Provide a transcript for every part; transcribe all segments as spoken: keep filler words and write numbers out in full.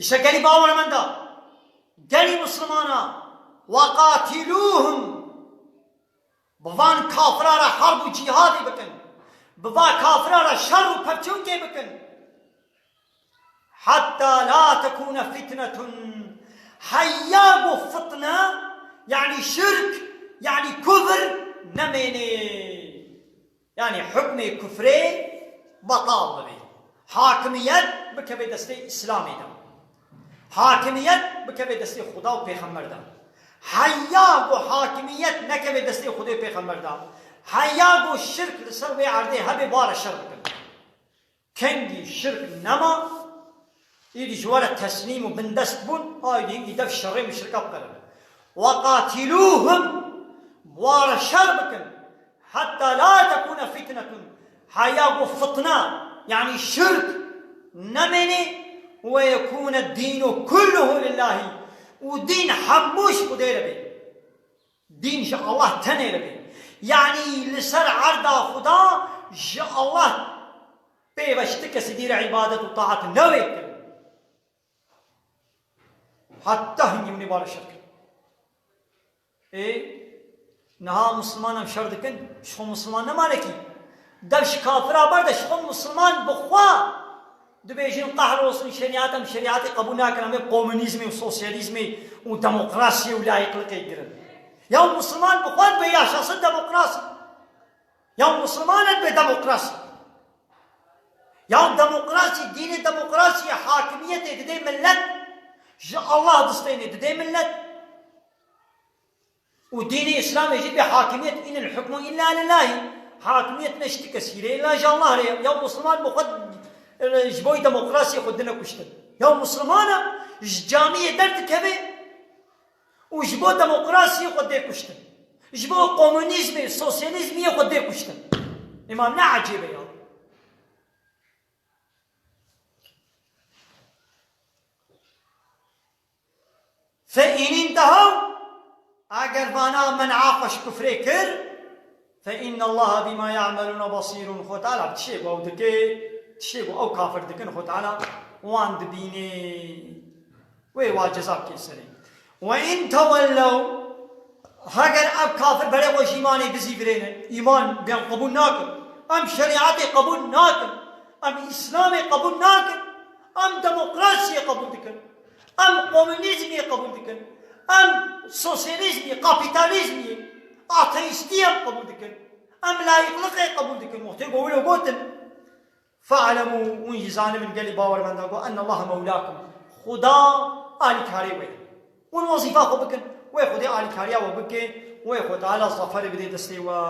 Îşte gelî bawermenda, gelî Muslimana, وَقَاتِلُوهُمْ. Bi van kafira re herb û cîhadê bikin. Bi va kafira re şer û pevçûnkê bikin. حَتَّى لَا تَكُونَ فِتْنَةٌ. Heya ku fitne, yanî şirk, yanî kufr nemêne. Yanî hukmê kufrê betal bibe. Hakimiyet bikeve destê Îslamê de. Hakimiyet bikeve destê Xuda û Pêxember de. Heya ku hakimiyet nekeve destê Xwedê û Pêxember de. Heya ku şirk li ser wê erdê hebe, bi wa re şer bikin. Kengî şirk nema, îdî ji we re teslîm û bindest bûn, aydî hingî dev şerê muşrika biqerin. وَقَاتِلُوهُمْ. Bi wa re şer bikin. حَتَّى لَا تَكُونَ فِتْنَةٌ. Heya ku fitne, yanî şirk, nemêne, وَيَكُونَ الدِّينُ كُلُّهُ لِلَّهِ. Û dîn hemû ji Xwedê re be. Dîn ji Allah tenê re be. Yanî li ser erda Xuda ji Allah pê ve ji ti kesî dî re îbadet û taet newê kirin. Heta hingî hûn ê bi wa re şer kin. Ê, niha Musliman em şer dikin, ji xwe Musliman nemane kî. Dev ji kafira berde, ji xwe Musliman bi xwe dibêjin, "Kahrolsun, şerîat, em şerîatê qebûl nakin, em ê komunîzmê û sosyalîzmê û demokrasiyê û layîqlikê girin." Ya Musliman bi xwe dibe yaşasın demokrasi. Ya Musliman dibe demokrasi. Ya demokrasî, dînê demokrasiyê, hakimiyetê didê millet, ji Allah distênê, didê millet. Û dînê Îslamê jî dibê hakimiyet, inil hukmu illa lillahî. Hakimiyet ne ji ti kesî re, illa ji Allah re ye. Ya Musliman bi xwe, e, ji bo demokrasiyê xwe dine kuştin. Ya Muslimana ji camiyê derdikeve, û ji bo demokrasiyê xwe dê kuştin. Ji bo komunîzmê, sosyalîzmiyê xwe dê kuştin. Îmam ne ecêb e ya. فَاِنْ اِنْتَهَوْا. Eger vana men'a xwe ji kufrê kir, فَاِنَّ اللّٰهَ بِمَا يَعْمَلُونَ بَصِيرٌ. Xwe Teala tiştê ku ew dike, tiştê ku ew kafir dikin, Xwe Teala wan dibîne. Wê wa ceza bike serê. وَاِنْ تَوَلَّوْا. Heger ev kafir berê xwe ji îmanê bizîvirênin, îman biyan qebûl nakin. Em şerîatê qebûl nakin. Em Îslamê qebûl nakin. Em demokrasiyê qebûl dikin. Em komunîzmê qebûl dikin. Em sosyalîzmê, kapîtalîzmê, ateîstî em qebûl dikin. Em layîqlikê qebûl dikin. Wextê ku wilo gotin, فَاعْلَمُوا, hûn jî zanibin gelî bawermenda ku, اَنَّ اللّٰهَ مَوْلَاكُمْ. Xuda alîkarê we ye. Hûn wezîfa xwe bikin, wê Xwedê alîkariya we bike, wê Xwe Teala zaferê bide destê we.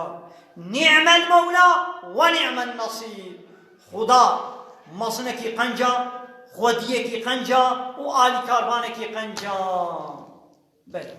نِعْمَ الْمَوْلَى وَنِعْمَ النَّصِيرُ. Xuda mezinekî qenc e, xwediyekî qenc e û alîkarvanekî qenc e. Belê.